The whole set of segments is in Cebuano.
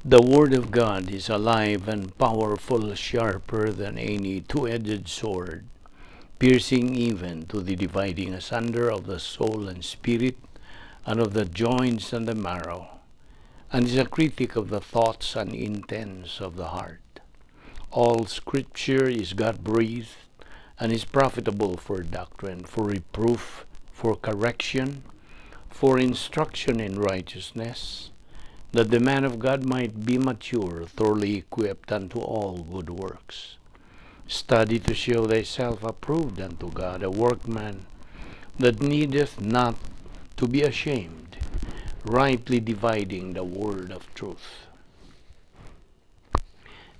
The Word of God is alive and powerful, sharper than any two-edged sword, piercing even to the dividing asunder of the soul and spirit, and of the joints and the marrow, and is a critic of the thoughts and intents of the heart. All Scripture is God-breathed and is profitable for doctrine, for reproof, for correction, for instruction in righteousness, that the man of God might be mature, thoroughly equipped unto all good works. Study to show thyself approved unto God, a workman that needeth not to be ashamed, rightly dividing the word of truth.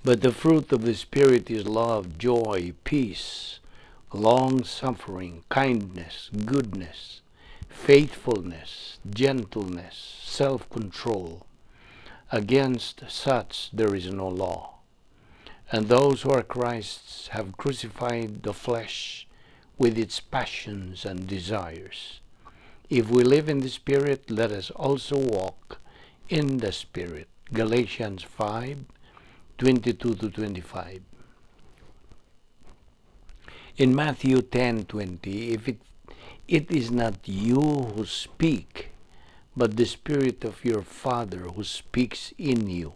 But the fruit of the Spirit is love, joy, peace, long-suffering, kindness, goodness, faithfulness, gentleness, self-control. Against such there is no law. And those who are Christ's have crucified the flesh with its passions and desires. If we live in the Spirit, let us also walk in the Spirit. Galatians 5:22 to 25. In Matthew 10:20, if it is not you who speak, but the Spirit of your Father who speaks in you.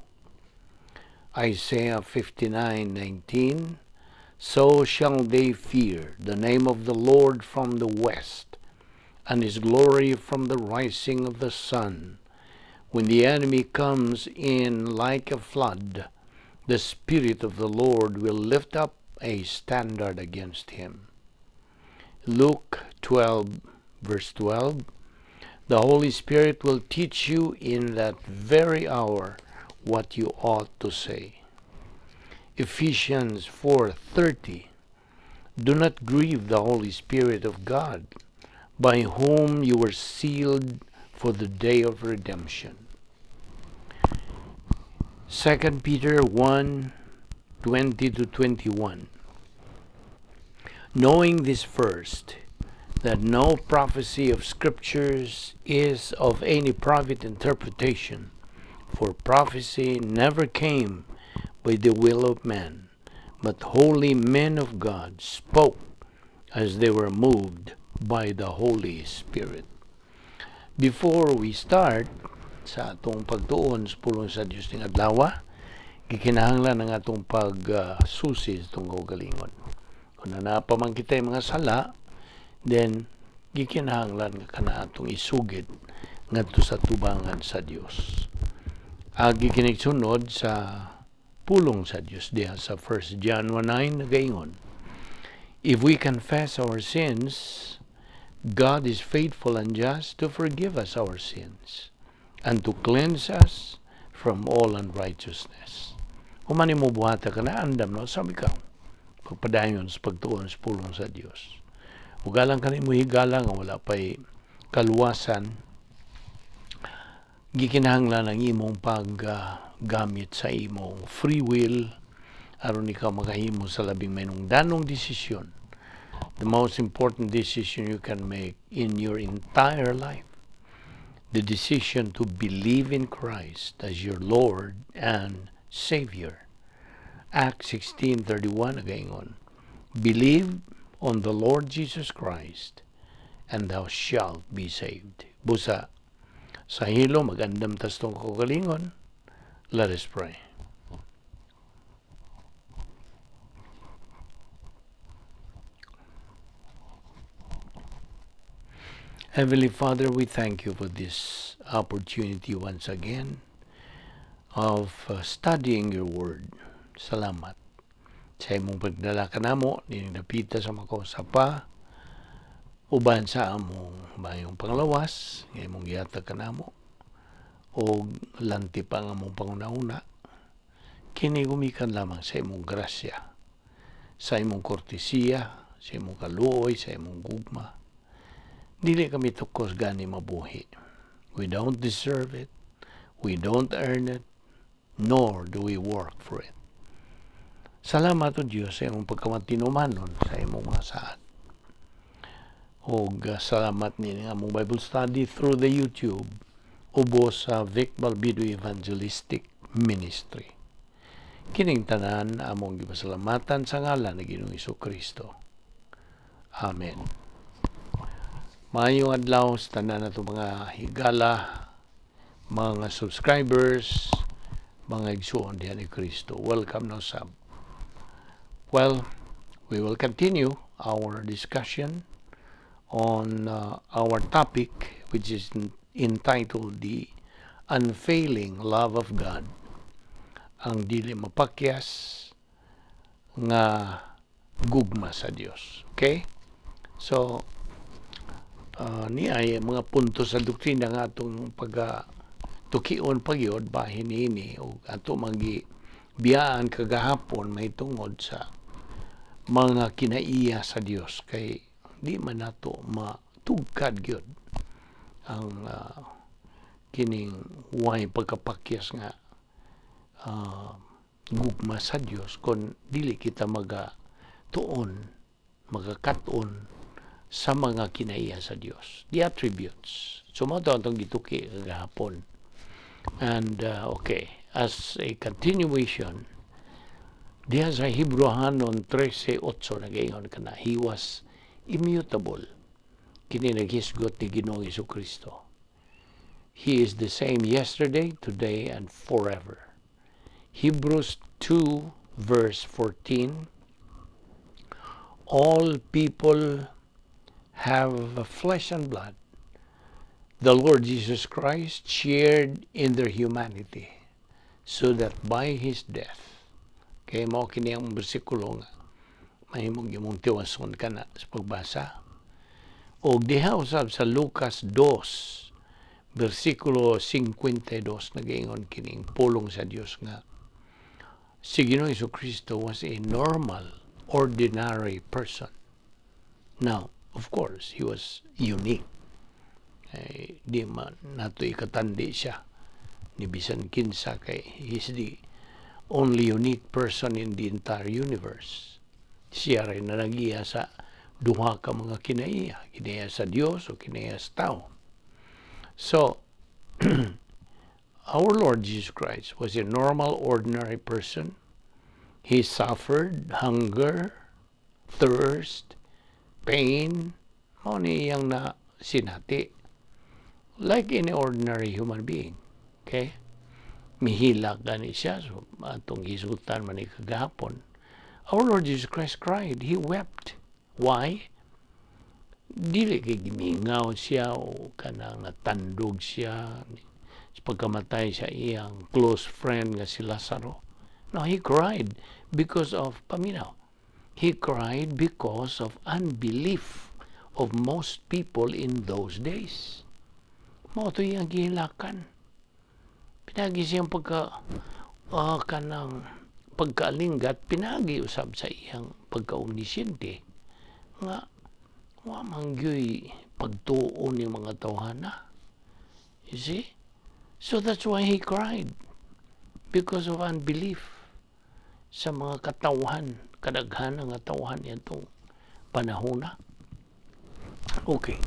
Isaiah 59:19, so shall they fear the name of the Lord from the west, and his glory from the rising of the sun. When the enemy comes in like a flood, the Spirit of the Lord will lift up a standard against him. Luke 12, verse 12, the Holy Spirit will teach you in that very hour what you ought to say. Ephesians 4:30, do not grieve the Holy Spirit of God, by whom you were sealed for the day of redemption. 2 Peter 1:20 to 21, knowing this first, that no prophecy of Scriptures is of any private interpretation, for prophecy never came by the will of man, but holy men of God spoke as they were moved by the Holy Spirit. Before we start sa atong pagtuon sa pulong sa Dios ning adlaw, gikinahanglan ang atong pagsusi sa atong kaugalingon. Kung naa pa man kitay mga sala, then gikinahanglan nga kana atong isugid ngadto sa tubangan sa Dios. Agi kinig sunod sa pulong sa Dios diha sa 1 John 1:9 nagaingon, if we confess our sins, God is faithful and just to forgive us our sins and to cleanse us from all unrighteousness. Kung man mo buhata ka na, andam na sa ikaw pagpadayon sa pagtuon sa pulong sa Dios. Ugalang ka mo higala nga wala pa'y kaluwasan, gikinahanglan ang imong paggamit sa imong free will aron ikaw makahimo sa labing mahinungdanong desisyon. The most important decision you can make in your entire life. The decision to believe in Christ as your Lord and Savior. Acts 16:31 nagaingon, believe on the Lord Jesus Christ and thou shalt be saved. Busa, sa hilo, magandam tas tong kaugalingon. Let us pray. Heavenly Father, we thank you for this opportunity once again of studying your word. Salamat sa imong pagdala kanamo nining dapita sa makausapa uban sa among mayong panglawas nga imong gihatag kanamo og lanti pa ang among panguna-una. Kini gumikan lamang sa imong grasya, sa imong kortesiya, sa imong kaluoy, sa imong gugma. Dili kami tukos gani mabuhi. We don't deserve it. We don't earn it. Nor do we work for it. Salamat o Diyos sa imong pagkamatinumanon sa imong mga saad. Og salamat ni nga among Bible study through the YouTube ubos sa Vic Balbido Evangelistic ministry. Kining tanan among gipasalamatan sa ngalan ni Ginoong Kristo. Amen. Maayong adlaw sa tanan nato mga higala, mga subscribers, mga igsuon diha ni Kristo. Welcome na usab. Well, we will continue our discussion on our topic, which is entitled "The Unfailing Love of God." Ang dili mapakyas nga gugma sa Dios. Okay? So, ni ay mga punto sa doktrina nga atong pagka tukion pagyod bahin niini ug ato magi biyaan kagahapon mahitungod sa mga kinaiya sa Dios, kay di man nato matugkad gyud ang kining way pagkapakyas nga gugma sa Dios kon dili kita maga tuon, magakat-on sa mga kinaiya sa Dios, the attributes. So mao to atong gituki kagahapon. And okay, as a continuation, diha sa Hebreohanon 13:8 nagaingon kana, "He was immutable." Kini naghisgot ni Ginoong Kristo. He is the same yesterday, today, and forever. Hebrews 2 verse 14: "All people have flesh and blood. The Lord Jesus Christ shared in their humanity so that by His death." Kay mao kini ang bersikulo nga mahimong imong tiwason kana sa pagbasa. Og diha usab sa Lucas 2 bersikulo 52, nagaingon kining pulong sa Dios nga si Ginoong Kristo was a normal, ordinary person. Now, of course, he was unique. Ay, di man nato ikatandi siya ni bisan kinsa kay he's the only unique person in the entire universe. Siya rin na nagiya sa duha ka mga kinaiya, kinaiya sa Dios o kinaiya sa tao. So, our Lord Jesus Christ was a normal, ordinary person. He suffered hunger, thirst, pain, mao ni iyang na sinati. Like any ordinary human being. Okay? Mihilak gani siya. So, atong hisgutan man ni kagahapon. Our Lord Jesus Christ cried. He wept. Why? Dili kay gimingaw siya o kanang natandog siya sa pagkamatay sa iyang close friend nga si Lazaro. No, he cried because of, paminaw, he cried because of unbelief of most people in those days. Mao to iyang gihilakan. Pinagi siyang pagka kanang pagkaalinggat, pinagi usab sa iyang pagka-omnisciente nga wa man gyuy pagtuo ni mga tawhana. You see? So that's why he cried. Because of unbelief sa mga katawhan, kadaghan nga tawhan itong panahon na. Okay.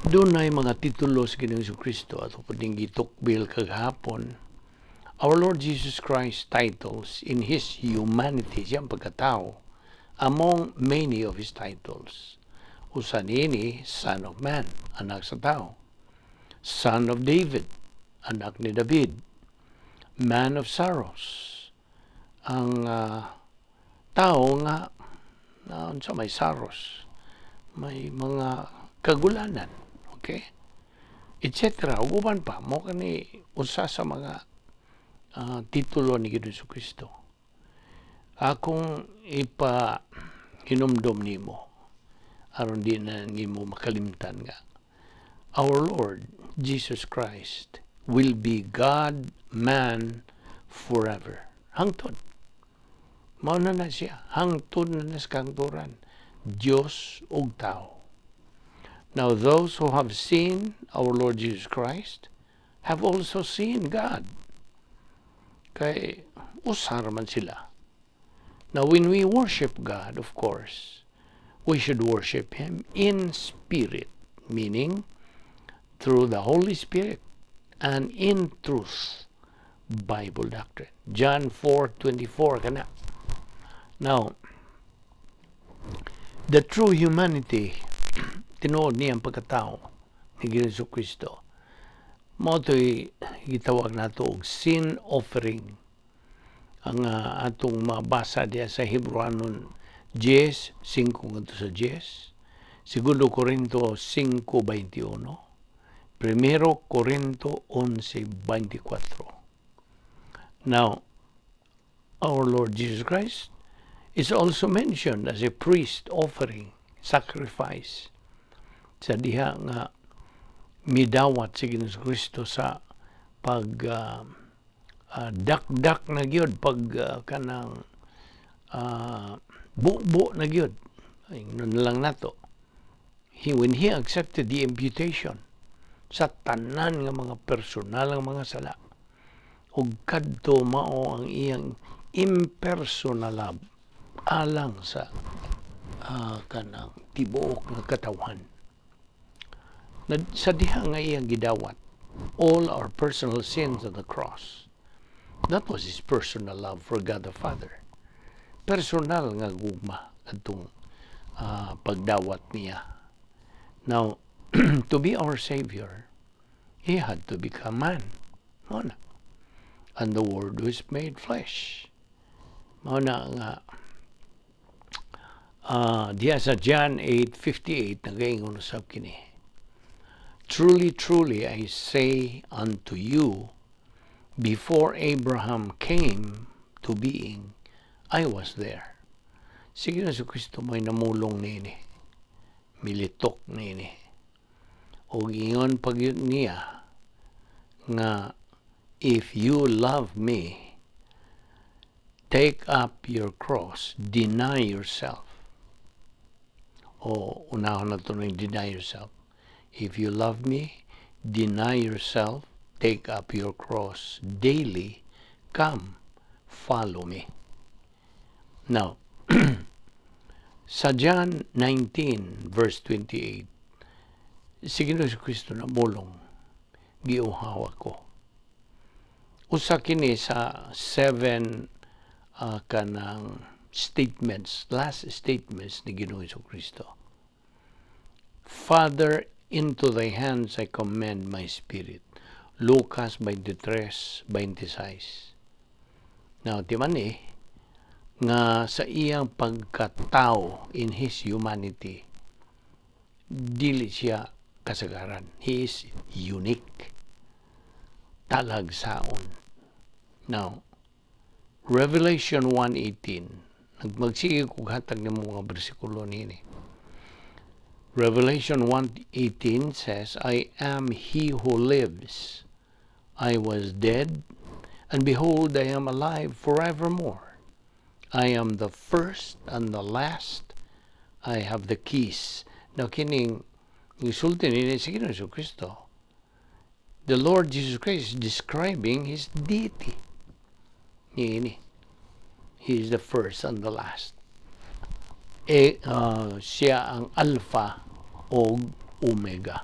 Dunay mga titulo sa Ginoong Kristo ato po ning gitukbil kagahapon. Our Lord Jesus Christ titles in His humanity, siyang pagkatao, among many of His titles. Usa niini, Son of Man, anak sa tao. Son of David, anak ni David. Man of Sorrows, ang tao nga na unsa may sorrows, may mga kagulanan, okay? Etc. Ug uban pa, mao kani usa sa mga titulo ni Ginoong Kristo. Akong ipa hinumdom nimo aron di na nimo makalimtan nga our Lord Jesus Christ will be God man forever. Hangtod. Mao na na siya. Hangtod na na sa kahangturan. Diyos ug tao. Now, those who have seen our Lord Jesus Christ have also seen God. Kay usa man sila. Now, when we worship God, of course, we should worship Him in spirit, meaning through the Holy Spirit and in truth. Bible doctrine. John 4:24 kana. Now, the true humanity, tinuod niyang pagkatao ni Ginoong Kristo. Mao to'y gitawag nato og sin offering. Ang atong mabasa diya sa Hebreohanon 10, 5 ngadto sa 10, Segundo Corinto 5:21, Primero Corinto 11:24. Now, our Lord Jesus Christ is also mentioned as a priest offering sacrifice sa diha nga midawat si Ginoong Kristo sa pag dakdak na gyud, pag kanang bubo na gyud. Ingnon na lang nato, when he accepted the imputation sa tanan nga mga personal nga mga sala ug kadto mao ang iyang impersonal love alang sa kanang tibuok nga katawhan na, sa diha nga iyang gidawat all our personal sins on the cross. That was his personal love for God the Father, personal nga gugma kadtong pagdawat niya. Now, to be our Savior, he had to become man. Mao na. And the Word was made flesh. Mao na nga diya sa John 8:58 nagaingon usab kini. "Truly, truly, I say unto you, before Abraham came to being, I was there." Sige na, si Kristo may namulong niini. Militok niini. O ingon pag niya nga, "If you love me, take up your cross, deny yourself." O unahon na to ng deny yourself. "If you love me, deny yourself, take up your cross daily, come, follow me." Now, sa John 19 verse 28, si Ginoong Kristo namulong, "Giuhaw ako." Usa kini sa seven kanang statements, last statements ni Ginoong Kristo. "Father, into thy hands I commend my spirit." Lucas 23:26. Now, timan eh, nga sa iyang pagkatao, in his humanity, dili siya kasagaran. He is unique. Talagsaon. Now, Revelation 1:18. Nagmagsige kog hatag nimo mga bersikulo niini. Revelation 1:18 says, "I am he who lives. I was dead, and behold, I am alive forevermore. I am the first and the last. I have the keys." Now, kining gisulti ni si Ginoong Kristo. The Lord Jesus Christ is describing His deity. Niini. He is the first and the last. E, siya ang Alpha o Omega.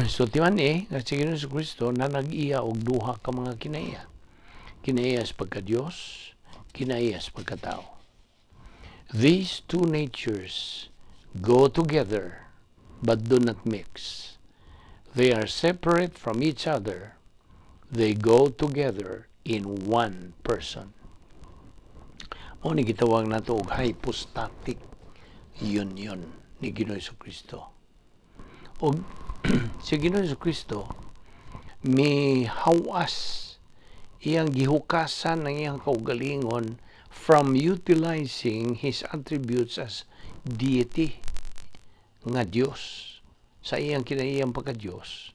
So timan eh, nga si Ginoong Kristo na nag-iya og duha ka mga kinaiya. Kinaiya sa pagka-Diyos, kinaiya sa pagkatao. These two natures go together but do not mix. They are separate from each other. They go together in one person. Mao ni gitawag nato og hypostatic union ni Ginoong Kristo. Og si Ginoong Kristo mihawas, iyang gihukasan ang iyang kaugalingon from utilizing his attributes as deity nga Dios, sa iyang kinaiyang pagka-Dios,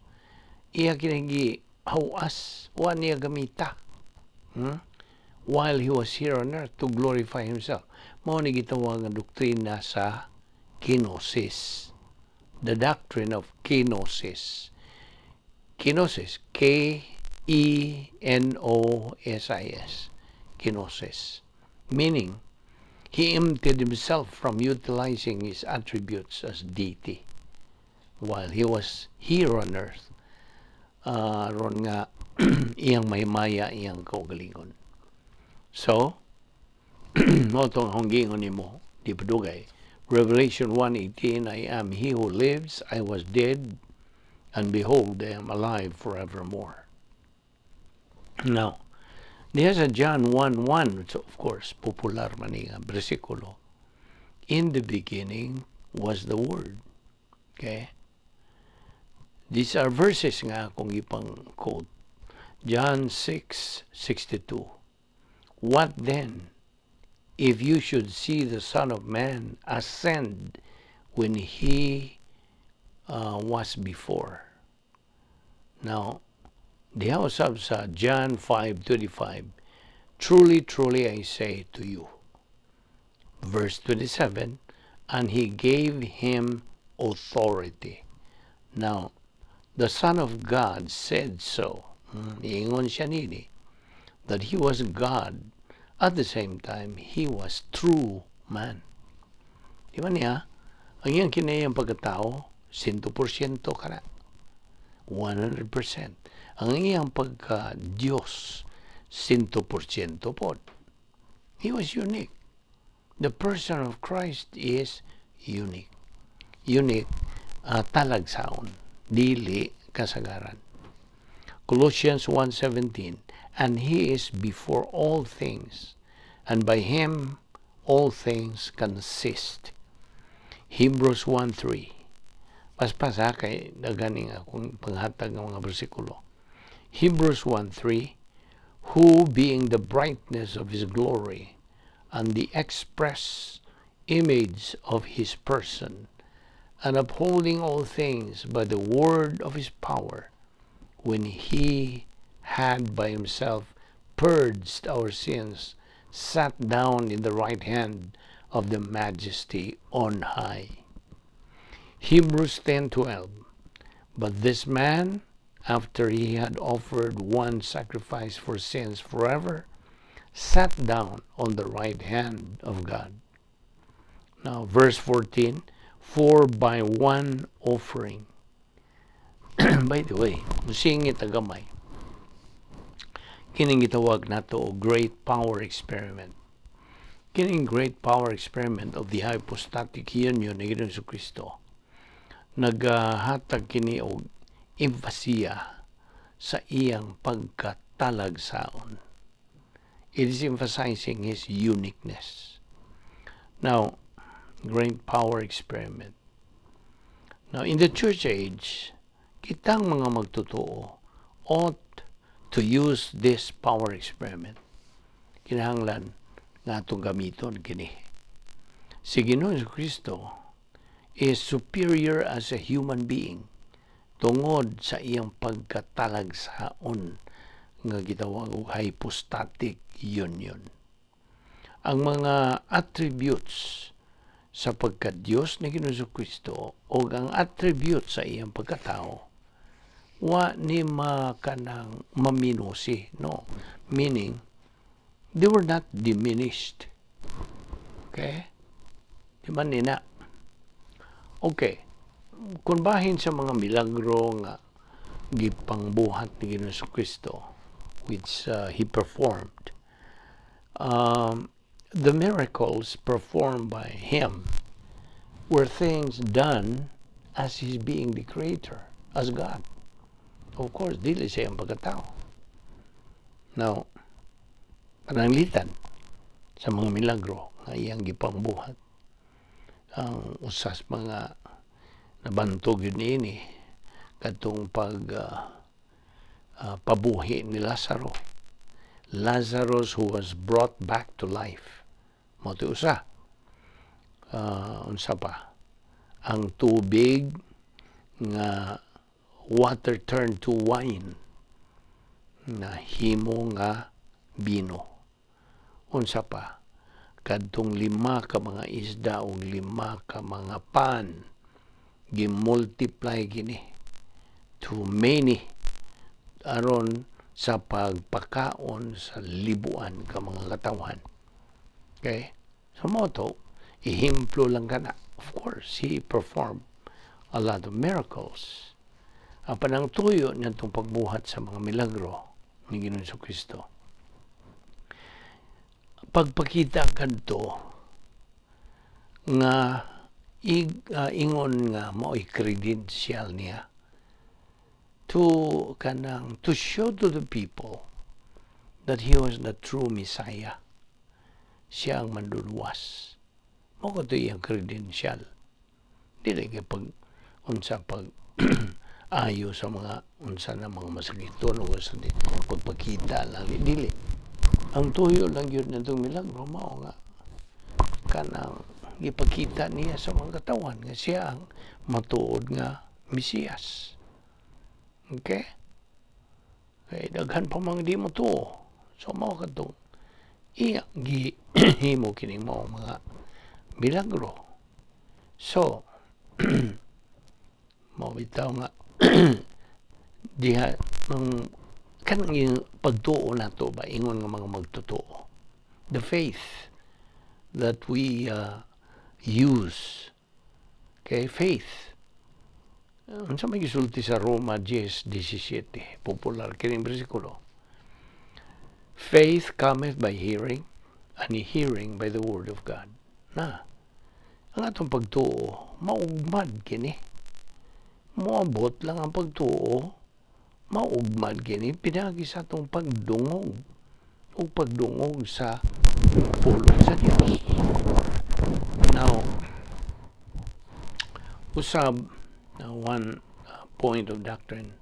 iyang kinagi hawas, wa niya gamita while he was here on earth to glorify himself. Mao ni gitawag nga doktrina sa kenosis, the doctrine of kenosis. Kenosis, K E N O S I S, kenosis, meaning he emptied himself from utilizing his attributes as deity while he was here on earth. Ron nga Iyang mahimaya, iyang kaugalingon. So, mao tong akong giingon nimo, di pa dugay. Revelation 1:18, "I am he who lives, I was dead, and behold, I am alive forevermore." Now, diha sa John 1:1, which of course, popular man nga bersikulo, "In the beginning was the Word." Okay? These are verses nga akong ipang quote. John 6:62. "What then if you should see the Son of Man ascend when he was before?" Now, diha usab sa John 5:25, "Truly, truly, I say to you." Verse 27, "And he gave him authority." Now, the Son of God said so. Ingon siya nini that he was God. At the same time, he was true man. Di ba niya? Ang iyang kinahiyang pagkatao, 100% kana. 100%. Ang iyang pagka-Diyos, 100% pod. He was unique. The person of Christ is unique. Unique, talagsaon, dili kasagaran. Colossians 1:17, "And he is before all things, and by him all things consist." Hebrews 1:3. Paspas ha, kay daghan akong panghatag ng mga bersikulo. Hebrews 1:3, "Who being the brightness of his glory and the express image of his person, and upholding all things by the word of his power, when he had by himself purged our sins, sat down in the right hand of the Majesty on high." Hebrews 10:12, "But this man, after he had offered one sacrifice for sins forever, sat down on the right hand of God." Now, verse 14, "For by one offering." By the way, musingit ang gamay. Kining gitawag nato og great power experiment. Kining great power experiment of the hypostatic union ni Ginoong Kristo, naghatag kini og empasiya sa iyang pagkatalagsaon. It is emphasizing his uniqueness. Now, great power experiment. Now, in the church age, kitang mga magtotoo ought to use this power experiment. Kinahanglan nga atong gamiton kini. Si Ginoong Kristo is superior as a human being tungod sa iyang pagkatalagsaon nga gitawag og hypostatic union. Ang mga attributes sa pagka-Diyos ni Ginoong Kristo o ang attribute sa iyang pagkatao wa ni makanang maminusi, no, meaning they were not diminished, okay? Di ba nina? Okay, kung bahin sa mga milagro nga gipangbuhat ni Ginoong Kristo, which he performed, the miracles performed by him were things done as his being the creator, as God. Of course, dili siya ang pagkatao. Now, pananglitan sa mga milagro nga iyang gipangbuhat. Ang usas mga nabantog yun niini katong pag pabuhi ni Lazaro. Lazarus who was brought back to life. Mao to usa. Unsa pa? Ang tubig nga water turned to wine, na himo nga bino. Unsa pa? Kadtong lima ka mga isda ug lima ka mga pan, gimultiply kini to many aron sa pagpakaon sa libuan ka mga katawhan. Okay? So mao to, ehemplo lang kana. Of course, he performed a lot of miracles. Ang panangtuyo niyang pagbuhat sa mga milagro Ni Ginoong Kristo. Pagpakita kadto nga ingon nga mao'y credential niya to kanang to show to the people that he was the true Messiah. Siya ang manduluwas. Mao to iyang credential. Dili kay pag unsa, pag ayo sa mga unsa na mga masakiton o sa di, pagpakita lang, dili. Ang tuyo lang yun nitong milagro mao nga kanang gipakita niya sa mga katawan nga siya ang matuod nga Mesiyas. Okay? Kay daghan pa mang di mo tuo. So mao kadtong iya gihimo kining mao mga milagro. So mao bitaw nga diha mang kanang yung pagtuo nato ba, ingon nga mga magtotoo. The faith that we use. Okay, faith. Unsa may gisulti sa Roma 10:17? Popular kining bersikulo. "Faith cometh by hearing, and hearing by the word of God." Na, ang atong pagtuo, maugmad kini. Moabot lang ang pagtuo, maugmad kini, pinagi sa atong pagdungog o pagdungog sa pulong sa Dios. Now, usab, one point of doctrine,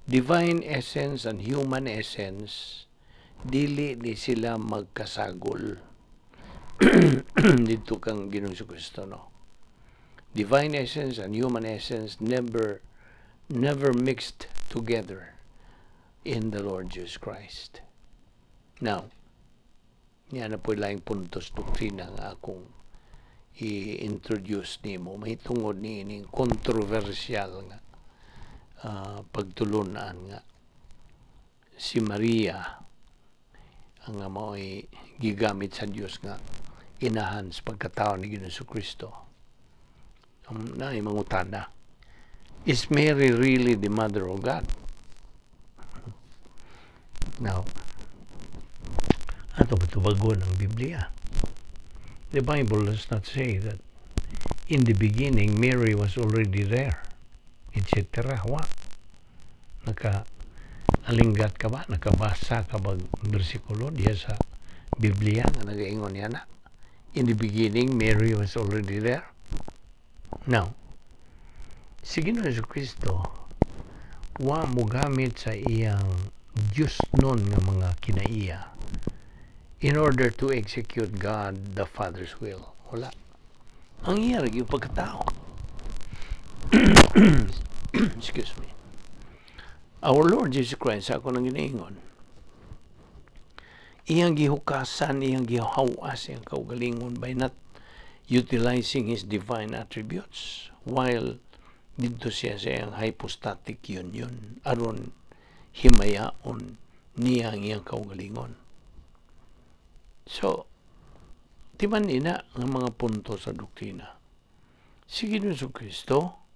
divine essence and human essence, dili ni sila magkasagol dito kang Ginoong Kristo, no? Divine essence and human essence never never mixed together in the Lord Jesus Christ. Now, yan na po laing puntos doktrina nga akong i-introduce nimo mahitungod ni ining controversial nga pagtulunan nga si Maria ang nga mao'y gigamit sa Dios nga inahan sa pagkatao ni Ginoong Kristo. Naay mangutana, "Is Mary really the mother of God?" Now, ato tubagon ang Biblia. The Bible does not say that in the beginning Mary was already there, etc. Wa. Naka alinggat ka ba? Nakabasa ka ba bersikulo diya sa Biblia nga nagaingon niya na in the beginning Mary was already there? Now, si Ginoong Kristo wa mogamit sa iyang Diyos nun nga mga kinaiya in order to execute God the Father's will. Wala. Ang iya ra yung pagkatao. Excuse me. Our Lord Jesus Christ, ako nang ginaingon, iyang gihukasan, iyang gihawas iyang kaugalingon by not utilizing his divine attributes while didto siya sa iyang hypostatic union aron himayaon niya ang iyang kaugalingon. So, timan nina ang mga punto sa doktrina. Si Ginoong Kristo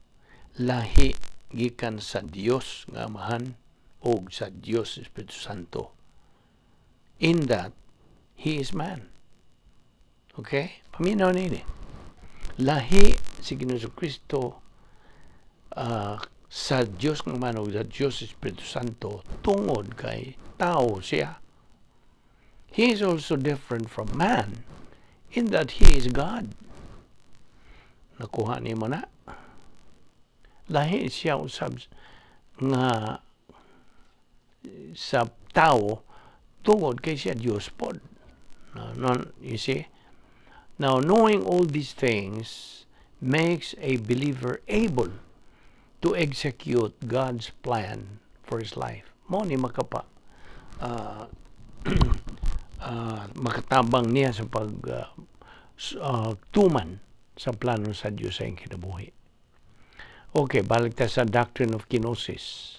lahi gikan sa Dios nga Amahan o sa Dios Espiritu Santo in that he is man. Okay? Paminaw nini. Lahi si Ginoong Kristo sa Dios nga Amahan o sa Dios Espiritu Santo tungod kay tao siya. He is also different from man in that he is God. Nakuha nimo na? Lahi siya usab nga sa tao tungod kay siya Dios pod. No, no, you see? Now, knowing all these things makes a believer able to execute God's plan for his life. Mo ni makapa makatabang niya sa pag tuman sa plano sa Diyos sa iyang kinabuhi. Okay, balik ta sa doctrine of kenosis.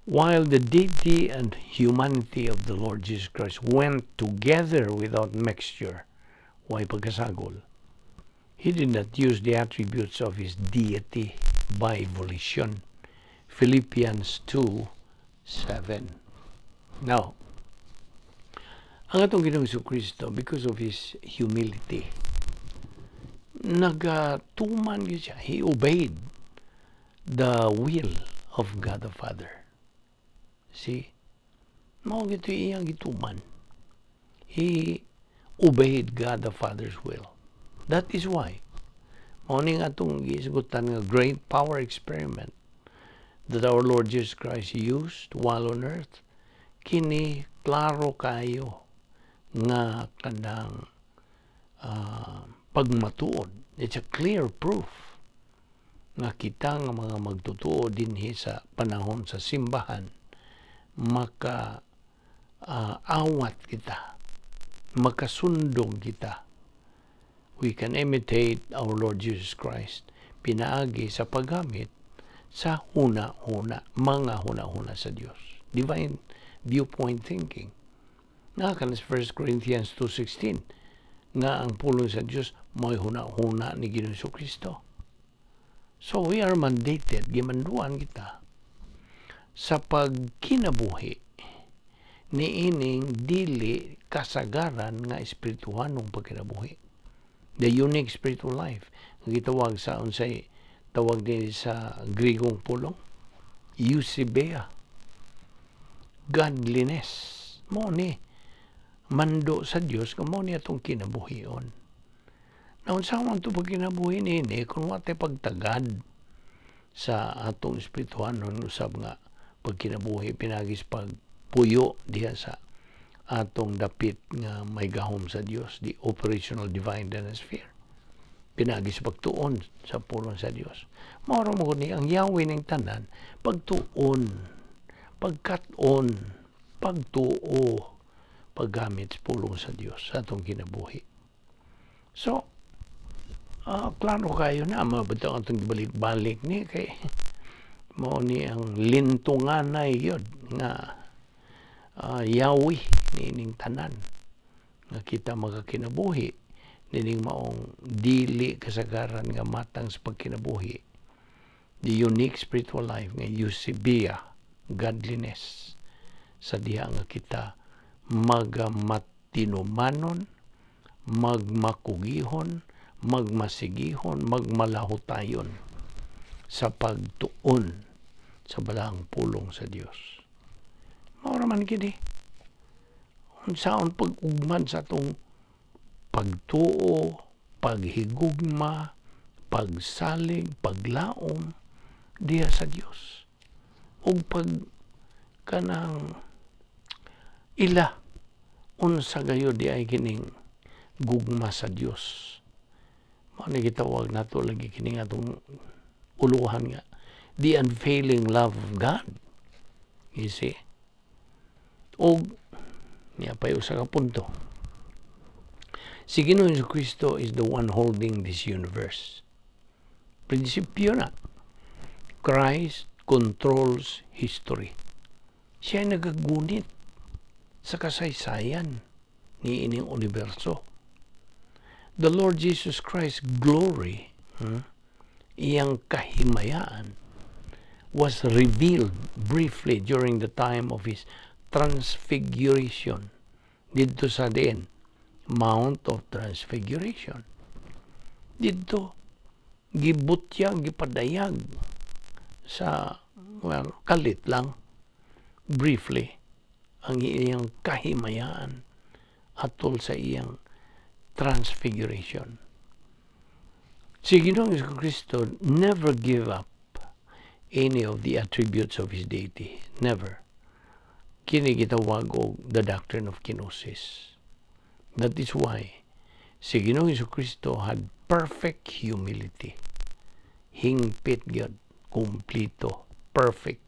While the deity and humanity of the Lord Jesus Christ went together without mixture, way pagkasagol, he did not use the attributes of his deity by volition. Philippians 2, 7. Now, ang atong Ginoong Kristo, because of His humility, nagatuman gyud siya. He obeyed the will of God the Father. See? Mao gito iyang gituman. He obeyed God the Father's will. That is why mao ning atong gihisgutan nga great power experiment that our Lord Jesus Christ used while on earth, kini klaro kayo nga kanang pagmatuod. It's a clear proof nga kita nga mga magtutuo dinhi sa panahon sa simbahan maka awat kita, makasundong kita. We can imitate our Lord Jesus Christ pinaagi sa paggamit sa huna-huna, mga huna-huna sa Dios. Divine viewpoint thinking. Nga kan sa 1 Corinthians 2:16 nga ang pulong sa Dios may huna-huna ni Ginoong Kristo. So we are mandated, gimanduan kita sa pagkinabuhi niining dili kasagaran nga espirituhanong pagkinabuhi. The unique spiritual life. Nga gitawag sa unsay tawag din sa Grigong pulong, eusebeia. Godliness. Mao ni mando sa Dios nga mao ni atong kinabuhion. Naunsa man to pagkinabuhi niini kung wa tay pagtagad sa atong espirituhanon usab nga pagkinabuhi pinaagi sa pagpuyo diha sa atong dapit nga may gahom sa Dios, the operational divine sphere. Pinaagi sa pagtuon sa pulong sa Dios. Mao ra mo ni ang Yahweh ning tanan, pagtuon, pagkat-on, pagtuo, paggamit sa pulong sa Dios sa atong kinabuhi. So, klaro kayo na, mabata atong gibalik-balik ni kay mao ni ang lintunganay yun nga Yahweh niining tanan nga kita magakinabuhi nining maong dili kasagaran nga matang sa pagkinabuhi, the unique spiritual life nga eusebeia, godliness, sa diha nga kita magamatinomanon, magmakugihon, magmasigihon, magmalahutayon sa pagtuon sa balaang pulong sa Dios. Mao ra man kini. Unsaon pag-ugman sa atong pagtuo, paghigugma, pagsalig, paglaom diha sa Dios. Ug pag kanang ila unsa gayud di ay kining gugma sa Dios. Mao ni gitawag nato lagi kining atong uluhan nga the unfailing love of God. You see? Og niya pa usa ka punto. Si Ginoong Kristo is the one holding this universe. Prinsipyo na. Christ controls history. Siya ay nagagunit sa kasaysayan ni ining universo. The Lord Jesus Christ's glory, iyang kahimayaan, was revealed briefly during the time of His transfiguration didto sa diin Mount of Transfiguration. Didto gibutyag, gipadayag sa, well, kalit lang, briefly, ang iyang kahimayaan atol sa iyang transfiguration. Si Ginoong Kristo never give up any of the attributes of His deity. Never. Kini gitawag og the doctrine of kenosis. That is why si Ginoong Kristo had perfect humility. Hingpit gyud, kumplito, perfect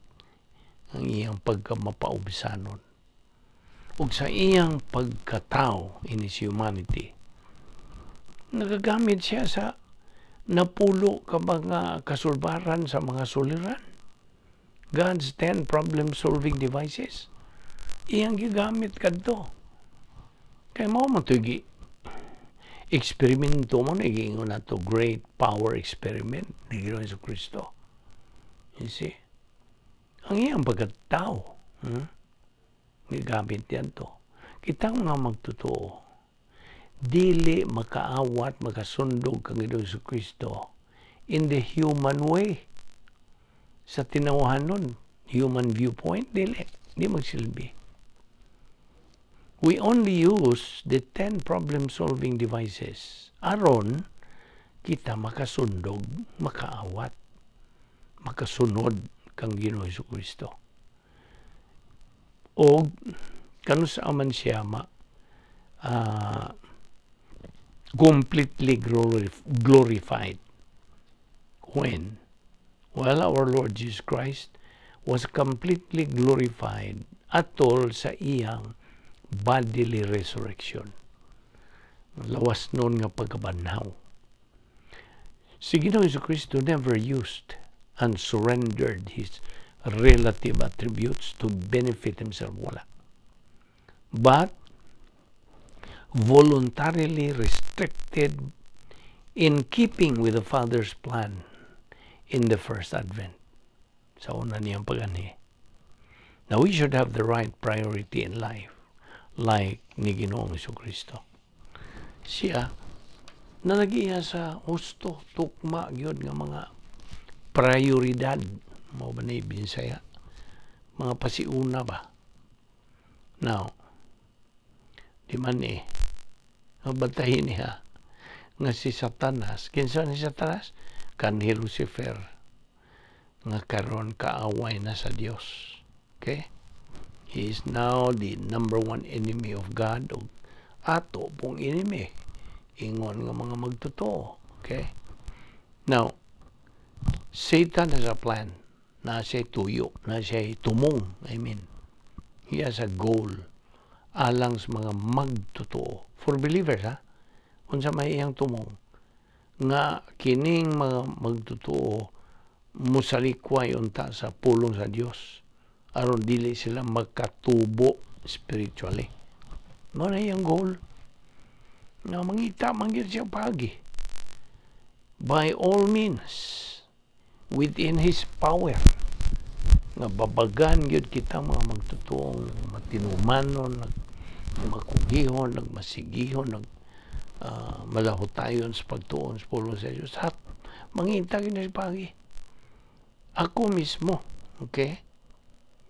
ang iyang pagkamapaubsanon. Ug sa iyang pagkatao in his humanity, nagagamit siya sa 10 ka mga kasulbaran sa mga suliran. God's 10 problem-solving devices. Iyang gigamit kadto. Kay mao man to'y gi eksperimento mo na giingon nato great power experiment ni Ginoong Kristo. You see? Ang iyang pagkatao, Gigamit yan to. Kitang mga magtotoo, dili makaawat, makasundog kang Ginoong Kristo in the human way. Sa tinawahan nun, human viewpoint, dili. Di magsilbi. We only use the 10 problem-solving devices aron kita makasundog, makaawat, makasunod kang Ginoong Kristo. O kanusa man siya ma completely glorified. When? Well, our Lord Jesus Christ was completely glorified atol sa iyang bodily resurrection. Lawas nun nga pagkabanhaw. Si Ginoong Kristo never used and surrendered his relative attributes to benefit himself. Wala. But voluntarily restricted in keeping with the Father's plan in the first advent. Sa una niyang pag-anhi. Now, we should have the right priority in life, like ni Ginoong Kristo. Siya, nanagiya sa husto, tukma, gyud nga mga prioridad. Mao ba ni Binsaya? Mga pasiuna ba? Now, di man eh, mabantahin niya nga si Satanas. Kinsa ni Satanas? Kanhi Lucifer nga karon kaaway na sa Dios. Okay? He is now the number one enemy of God ug ato pong enemy ingon nga mga magtotoo. Okay? Now, Satan has a plan. Na siya tuyo, na siya tumong. I mean, he has a goal alang sa mga magtotoo. For believers, ha? Unsa may iyang tumong? Nga kining mga magtotoo musalikway unta sa pulong sa Dios aron dili sila makatubo spiritually. Mao na iyang goal. Nga mangita man gyud siya pagi. By all means, within his power, nga babagan gyud kita mga magtotoong matinumanon, nag makugihon, nagmasigihon, nag malahutayon sa pagtuon sa pulong sa Diyos. Hat, mangita gyud na siya pagi. Ako mismo, okay?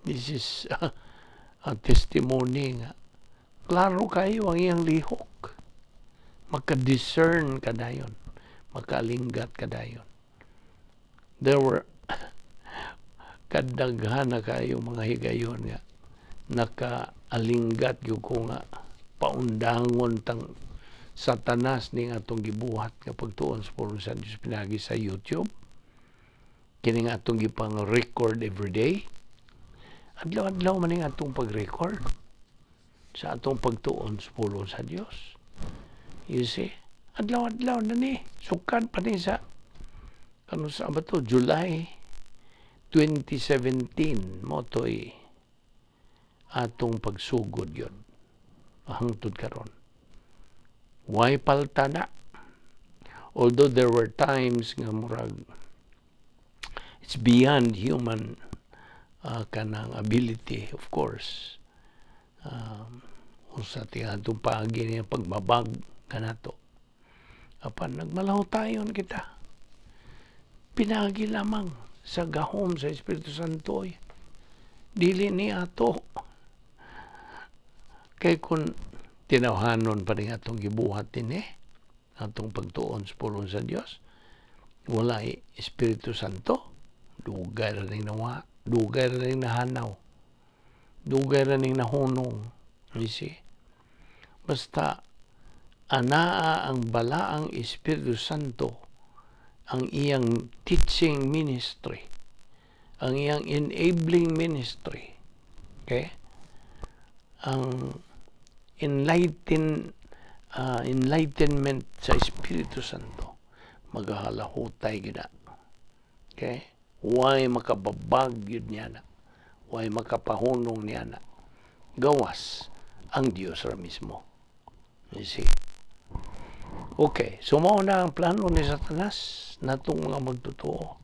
This is a testimony nga. Klaro kayo ang iyang lihok. Maka-discern ka dayon. Makalingat ka dayon. There were kadaghan na kayo mga higayon nga nakaalinggat gyud ko nga paundangon tang Satanas ning atong gibuhat nga pagtuon sa pulong sa Dios pinagi sa YouTube, kini nga atong gipang record every day, adlaw-adlaw man ning atong pag-record sa atong pagtuon sa pulong sa Dios. You see, adlaw-adlaw na ni, sukad pa ni sa kano sa ba to, July 2017 mao to'y atong pagsugod yun hangtod karon. Why palta na? Although there were times nga murag it's beyond human kanang ability, of course, usa ti atong paagi niya pagbabag kanato, apan nagmalahutayon kita pinagi lamang sa gahom sa Espiritu Santo oy. Dili ni ato, kay kung tinawhanon pa ning atong gibuhat dinhi, atong pagtuon sa pulong sa Dios, walay Espiritu Santo, dugay ra ning nawa, dugay ra ning nahanaw, dugay ra ning nahunong. You see, basta anaa ang balaang Espiritu Santo, ang iyang teaching ministry, ang iyang enabling ministry, okay, ang enlightenment sa Espiritu Santo, maghalahutay gyud na. Okay, way makababag gyud niya na, way makapahunong niya na, gawas ang Dios ra mismo. You see? Okay, so mao na ang plano ni Satanas natong mga magtotoo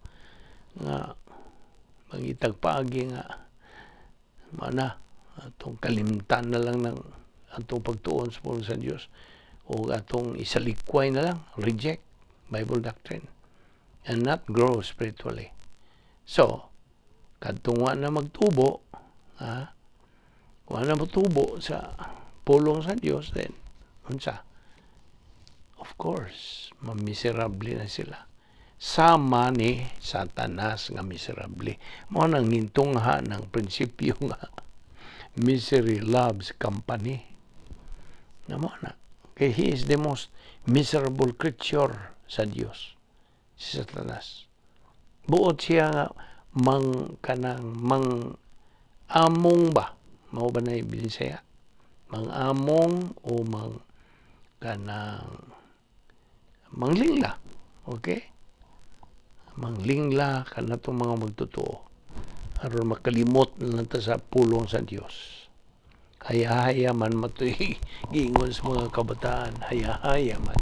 nga mangitag paagi nga Mana atong kalimtan na lang ng atong pagtuon sa pulong sa Dios o atong isalikway na lang, reject Bible doctrine and not grow spiritually. So, kadtong wa na magtubo, ha? Wa na motubo sa pulong sa Dios, then unsa? Of course, mamiserable na sila. Sama ni Satanas nga miserable. Mao nang nintungha ng prinsipyo nga misery loves company. Na mo na. Kay he is the most miserable creature sa Dios. Si Satanas. Buot siya nga mang kanang mang among ba? Mao ba na Binisaya? Mang among o mang kanang manglingla. Okay? Manglingla kanatong mga magtotoo aron makalimot na ta sa pulong sa Dios. Haya-haya man matoy giingon sa mga kabataan, haya-haya man.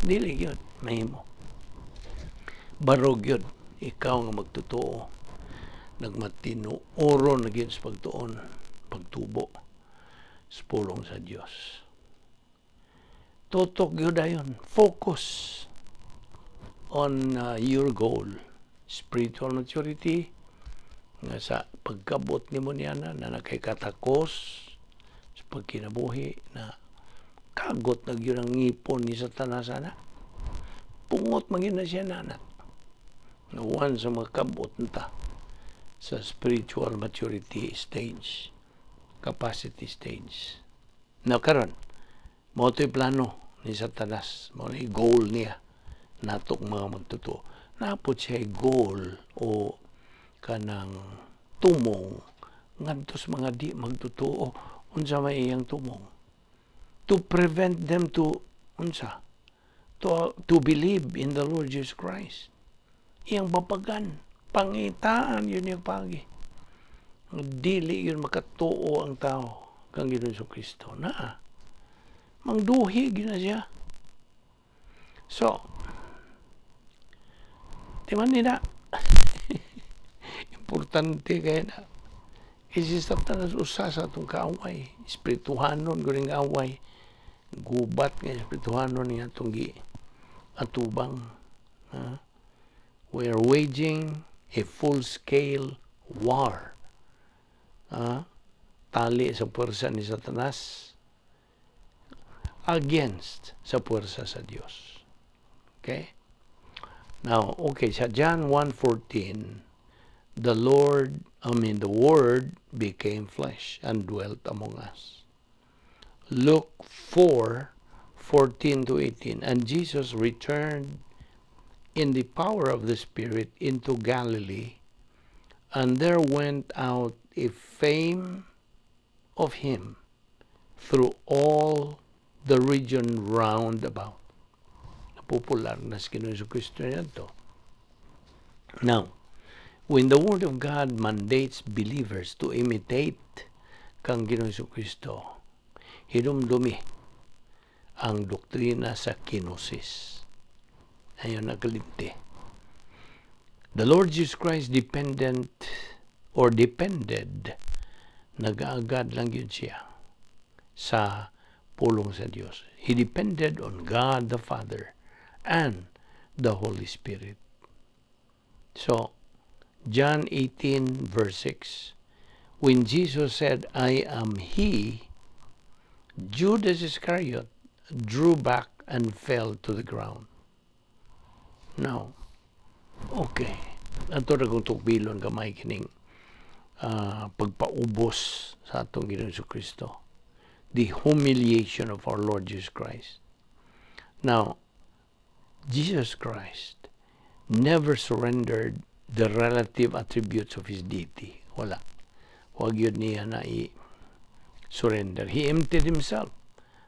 Dili gyud mahimo. Barog gyud ikaw nga magtotoo, nagmatinuoro na gyud sa pagtuon, pagtubo sa pulong sa Dios. Tutok gyud dayon, focus on your goal, spiritual maturity, nga sa pagkabot nimo niya na na nakay katakos sa pagkinabuhi na kagot na gyud ang ngipon ni Satanas ana. Pungot man gyud na siya nana. Nga once sa makabot ta sa spiritual maturity stage, capacity stage. Now karon, mao to'y plano ni Satanas, mao ni goal niya natong mga magtotoo. Napot siya goal o kanang tumong ngadto sa mga di magtotoo. Unsa may iyang tumong? To prevent them to unsa? To believe in the Lord Jesus Christ. Iyang babagan, pangitaan yun yung pagi. Dili yun makatuo ang tao kang Ginoong Kristo. Na, mangduhi gyud na siya. So, di man nila importante kaya na kasi Satanas usa sa atong kaaway, espirituhanon gud nga away, gubat nga espirituhanon nga atong gi atubang, ha? We are waging a full-scale war, ha? Tali sa puwersa ni Satanas against sa puwersa sa Dios. Okay? Now, okay, sa John 1:14, the Lord, I mean, the Word became flesh and dwelt among us. Luke 4:14 to 18, and Jesus returned in the power of the Spirit into Galilee, and there went out a fame of him through all the region round about. Popular na si Ginoong Kristo niadto. Now, when the Word of God mandates believers to imitate kang Ginoong Kristo, hinumdumi ang doktrina sa kenosis. Ayun, nakalimti. The Lord Jesus Christ dependent or depended, nag-aagad lang yun siya sa pulong sa Diyos. He depended on God the Father and the Holy Spirit. So, John 18 verse 6, when Jesus said, "I am He," Judas Iscariot drew back and fell to the ground. Now, okay. Ato ra kong tukbilon gamay kining pagpaubos sa atong Ginoong Kristo. The humiliation of our Lord Jesus Christ. Now, Jesus Christ never surrendered the relative attributes of His deity. Wala. Wag yun niya na i-surrender. He emptied Himself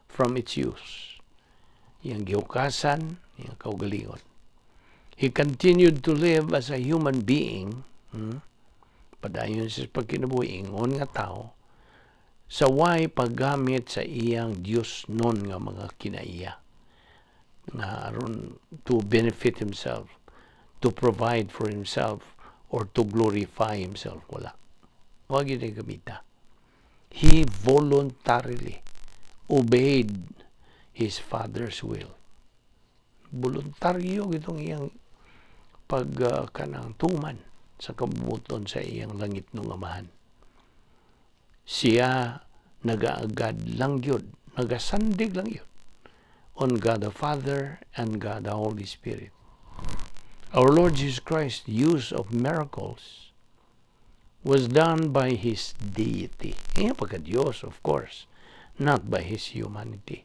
from its use. Iyang gihukasan, iyang kaugalingon. He continued to live as a human being. Padayon siya sa pagkinabuhi, ingon nga tao, sa way paggamit sa iyang Diyos non nga mga kinaiya nga aron to benefit himself, to provide for himself, or to glorify himself. Wala. Wa gyud gamita. He voluntarily obeyed his Father's will. Voluntaryo gyud iyang pag kanang tuman sa kabubut-on sa iyang langitnong Amahan. Siya nagaagad lang gyud, nagasandig lang gyud on God the Father and God the Holy Spirit. Our Lord Jesus Christ's use of miracles was done by His deity. Iya pagka-Diyos, of course, not by His humanity.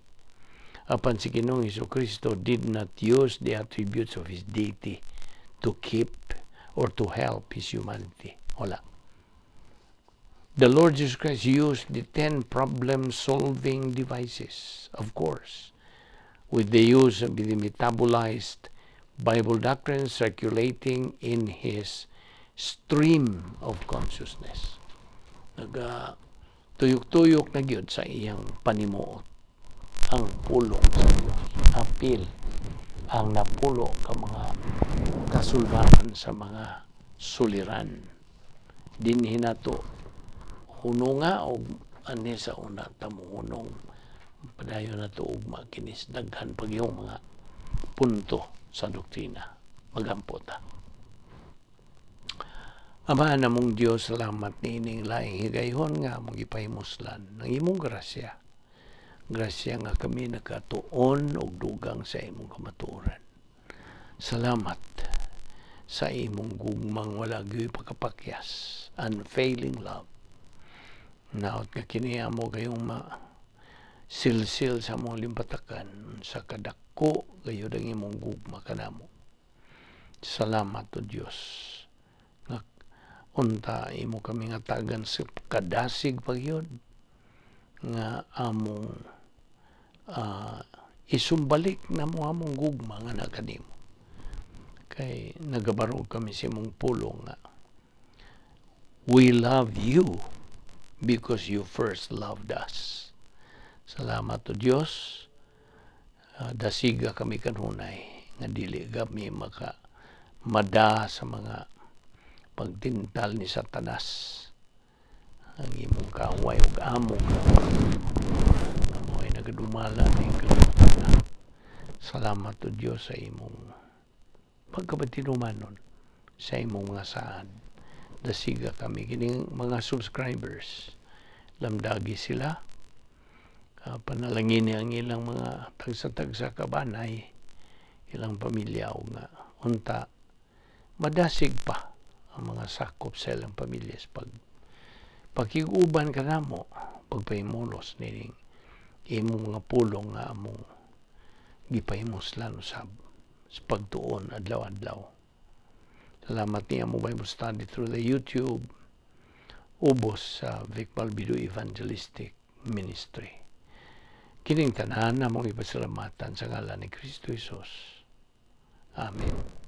Apan si Ginoong Kristo did not use the attributes of His deity to keep or to help His humanity. Wala. The Lord Jesus Christ used the 10 problem-solving devices, of course, with the use of the metabolized Bible doctrine circulating in His stream of consciousness. Naga tuyok-tuyok na gyud sa iyang panimuot ang pulong sa Dios. Apil ang napulo ka mga kasulbaran sa mga suliran. Dinhi nato hununga og ani sa una ta mohunong, padayon nato ugma kinis, daghan pag yung mga punto sa doktrina. Magampo ta. Ama namong Dios, salamat niining laing higayon nga among gipahimuslan ng imong grasya. Grasya nga kami nakatuon og dugang sa imong kamatuoran. Salamat sa imong gugmang wala gyuy pagkapakyas, unfailing love. Naot nga kini amo kayong ma silsil sa among limpatakan sa kadako gayud ang imong gugma kanamo. Salamat o Dios nga unta imo kami nga tagan sa kadasig pagyud nga among isumbalik namo among gugma nga naa kanimo. Kay nagabarog kami sa imong pulong nga we love you because you first loved us. Salamat o Dios. Dasiga kami kanunay nga dili kami maka mada sa mga pagtintal ni Satanas, ang imong kaaway ug among kaaway nga mao'y nagadumala ning kalibutan. Salamat o Dios sa imong pagkabatinumanon sa imong mga saad. Dasiga kami kining mga subscribers, lamdagi sila, panalangini ang ilang mga tagsa-tagsa ka banay, ilang pamilya, ug nga unta madasig pa ang mga sakop sa ilang pamilya sa pag pakig-uban kanamo pagpahimulos nining imong mga pulong nga among gipahimuslan usab sa pagtuon adlaw-adlaw. Salamat niya mo Bible study through the YouTube ubos sa Vic Balbido Evangelistic Ministry. Kining tanan among ipasalamatan sa ngalan ni Kristo Jesus. Amen.